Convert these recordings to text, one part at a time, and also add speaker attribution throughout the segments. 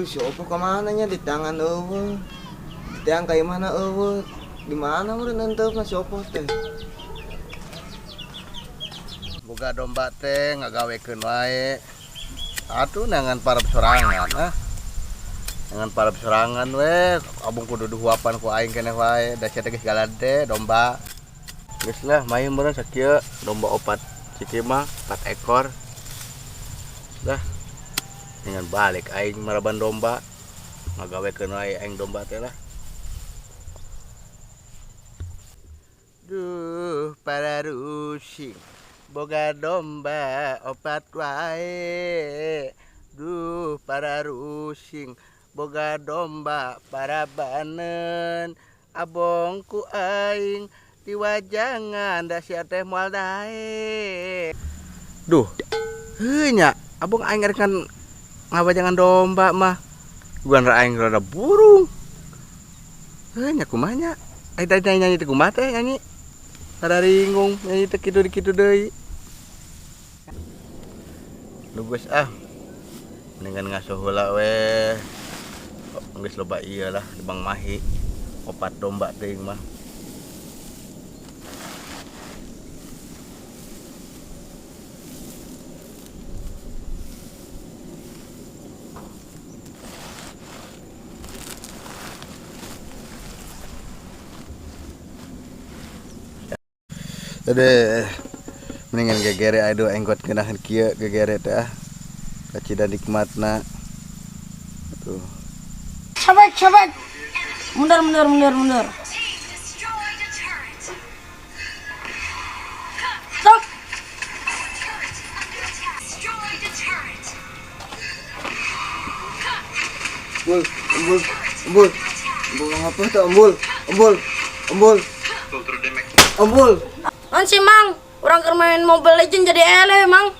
Speaker 1: Duh, si Opo kemana nya di tangan eueuh. Di tangan kayak mana eueuh? Di mana meureun enteupna si Opo teh?
Speaker 2: Boga domba teh ngagawekeun wae. Atuh nangan parab sorangan ah. Nangan parab sorangan we, abung kudu dihuapan ku aing keneh wae. Da sia teh geus galade domba. Geus lah main meureun sakieu domba opat siki mah 4 ekor. Lah dengan balik aing maraban domba ngagawekeun wae aing domba teh lah. Duh, para rusing boga domba opat wae. Duh, para rusing boga domba parabaneun. Abong ku aing diwajangan da sia teh moal daek. Duh, heuh nya abong aing rek ngawajangan domba mah. Bukan aing rada burung. Heuh nya kumaha nya? Aing tadi nyanyi teh kumaha teh nyanyi? Rada ringung nyanyi teh kitu kitu deui. Lu geus ah. Mendingan ngasuh heula we. Geus loba ieu lah di Bang Mahi. Opat domba teuing mah. Aduh, mendingan gegere aduh enggot keunahan kieu gegere teh ah. Kacida nikmatna. Tuh.
Speaker 3: Cabek, cabek. Mundur, mundur, mundur, mundur. Stop.
Speaker 1: Embul, embul, embul. Embul apa tuh embul? Embul, embul. Embul.
Speaker 3: Non sih mang, orang keur main Mobile Legends jadi eleh mang.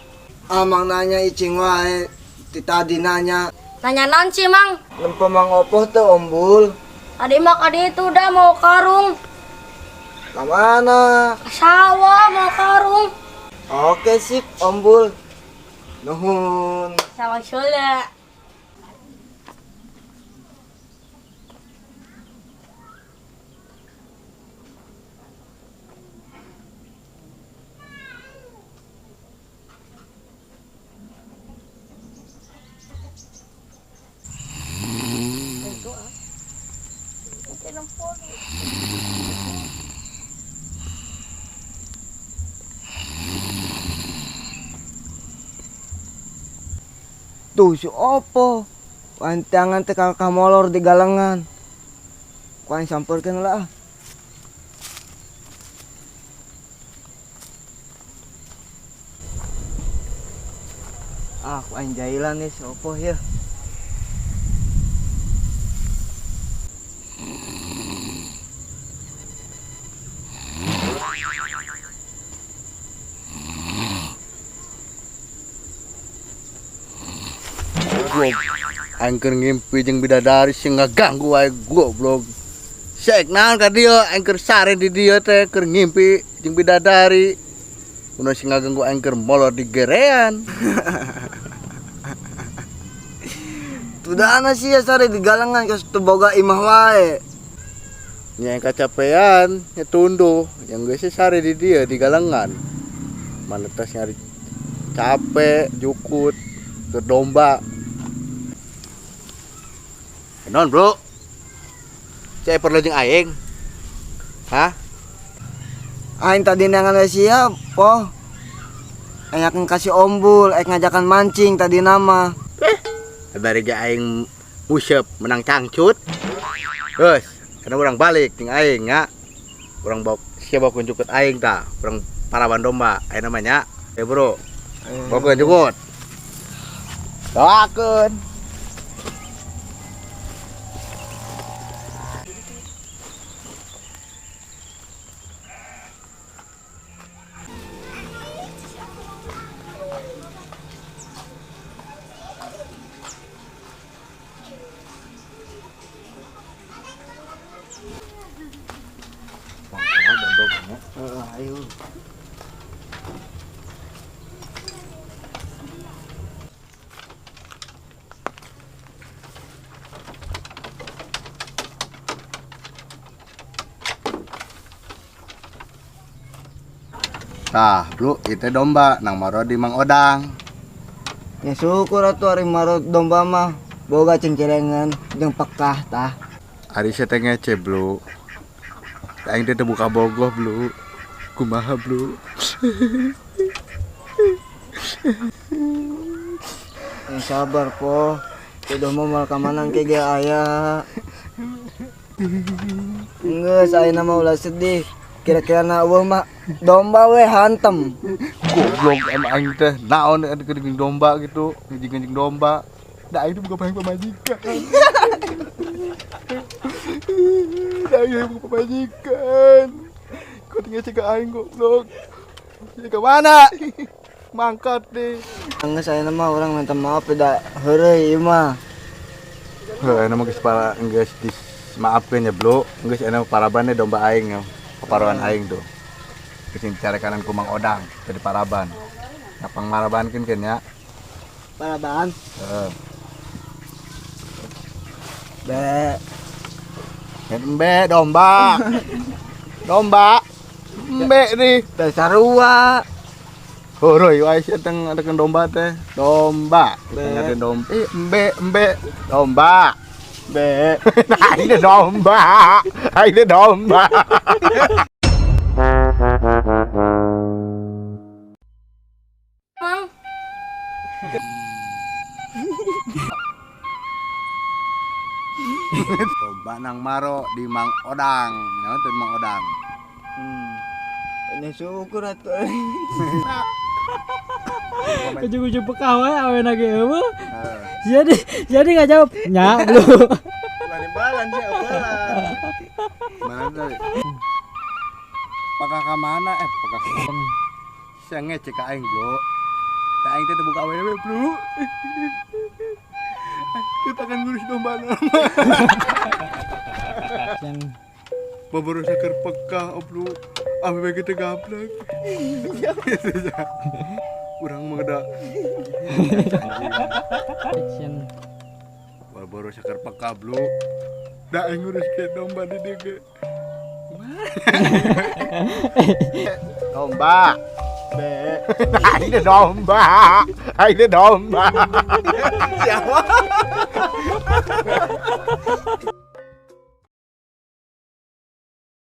Speaker 1: Amang nanya icing wae, ti tadi nanya.
Speaker 3: Nanya non sih mang?
Speaker 1: Nempo mang opo tuh ombul.
Speaker 3: Tadi mak adi itu udah mau karung.
Speaker 1: Ke mana?
Speaker 3: Ke sawah mau karung.
Speaker 1: Oke sip ombul. Nuhun.
Speaker 3: Sawah sule.
Speaker 1: Tuh si Opo, wantangan teh kakak molor di galengan. Ku aing sampeurkeun lah. Ah, ku aing jailan nih si Opo ya.
Speaker 2: Aing keur ngimpi jeung bidadari sing ngaganggu wae goblok. Sek naon ka dieu aing keur sare di dieu teh keur ngimpi jeung bidadari. Kuno sing ngaganggu aing keur molor di gerean.
Speaker 1: Tudana sih ya sare di galengan geus teu boga imah wae.
Speaker 2: Nya aing kacapean, nya tunduh, yang geus sare di dieu di galengan. Mana tas nyari capek, jukut, keur domba. Non bro, saya perlu jeung aing. Hah?
Speaker 1: Aing tadi nangan siap, po. Aing akan kasih ombul, aing ngajakan mancing tadi nama.
Speaker 2: Dari ge aing musep menang cangcut. Terus, karena orang balik jeung aing nya. Urang bawa siapa bawa jukut aing tah, urang paraban domba aing namanya. Bro. Bawa jukut. Doakeun.
Speaker 1: Ayo.
Speaker 2: Tah, Blu, itu domba nang maro di Mang Odang.
Speaker 1: Ya syukur atuh ari maro domba mah. Boga cengcelengan jeung pekah tah.
Speaker 2: Ari sia teh ngece, Blu. Aing teh teu buka bogoh, Blu. Kumaha, Blu?
Speaker 1: Ya sabar, Po. Jodoh mah moal ka mana engke ge aya. Geus ayeuna mah ulah sedih. Kira-kira na eueuh mah domba we hantem.
Speaker 2: Goblok em aing teh naon ada geuning domba gitu, ngejing-ngejing domba. Da aing teh buka paling pamajikan. Da aing buka pamajikan. Kau tinggal cek aing goblok. Cek mana? Mangkat deh.
Speaker 1: Geus ayeuna mah urang minta maaf da heureuy ieu mah.
Speaker 2: Heuh, ayeuna mah geus para geus dimaafkeun ya, Bro. Geus ayeuna paraban domba aing ya. Paparoan aing tuh. Geus dicarekanan ku Mang Odang jadi paraban. Ngapang marabankeun kan ya.
Speaker 1: Paraban.
Speaker 2: Heeh.
Speaker 1: Be.
Speaker 2: Embe domba. Domba. Embe nih.
Speaker 1: Teh sarua.
Speaker 2: Heureui wae sia teh ngadekeun domba teh. Domba.
Speaker 1: Be.
Speaker 2: Ngadekeun domba. Ih, embe embe domba.
Speaker 1: Be.
Speaker 2: Nah, ini domba. Ini domba.
Speaker 3: Mang.
Speaker 2: Domba nang maro di Mang Odang. Nyaho teh Mang Odang.
Speaker 1: Ini syukur atuh.
Speaker 4: Ujung-ujung pekah wae awena ge eueuh.
Speaker 2: Heeh.
Speaker 4: Jadi nggak jawab. Nya, belum.
Speaker 2: Balan sih apalah. Mana tadi? Pakah ka mana? Pakah. Sia ngece ka aing, Bro. Da aing teh teu buka awewe, Bro. Kita akan ngurus domba nama.
Speaker 4: Yang
Speaker 2: Babaru saker pekah, oh, Bro. Awewe kita gablek. Urang mah da.
Speaker 4: Action.
Speaker 2: Babaru saker pekah, Bro. Da aing ngurus ke domba di dieu ge. Domba.
Speaker 1: Be.
Speaker 2: Ini domba. Ini domba.
Speaker 1: Siapa?